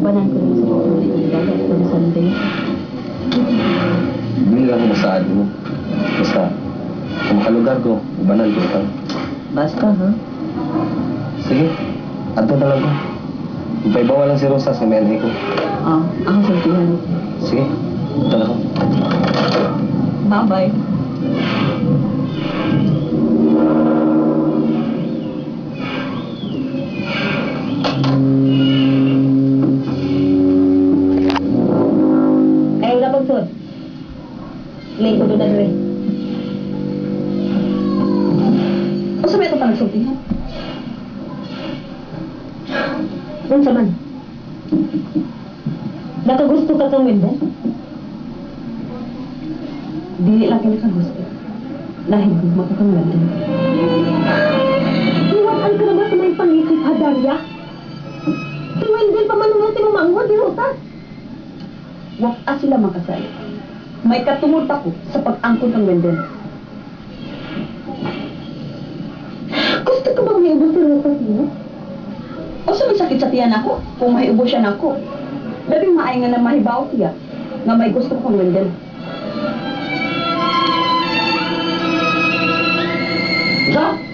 Ubanan ko rin sa pagdala kung Sunday. Dili lang ko masaad mo. Basta, kung makalugar ko, ubanan ko ikaw. Basta, ha? Sige, adto na lang ko. Ipaibawa lang si Rosas nga may anhi ko. Ah, ako sultihan. Sige, adto na ko. Bye-bye. Ay, wala pang sud. Late ko doon na rin. O sa may ito pa nagsultihan? Unsa man? Nakagusto ka kang Wendell? Dili lang kay nakagusto. Nahigugma ko kang Wendell. Iwan ka naman sa may pangisip, ha, Daria? Si Wendell pa man naman tinumanghod, di Rosas. Wak a sila makasali. May katungod ako sa pag-angkon kang Wendell. Gusto ka bang maiubos si Rosas mo? O sa may sakit sa tiyan ako, kung mahiubo siya nako. Labing maay nga na mahibaw siya, nga may gusto kong Wendell. Sa?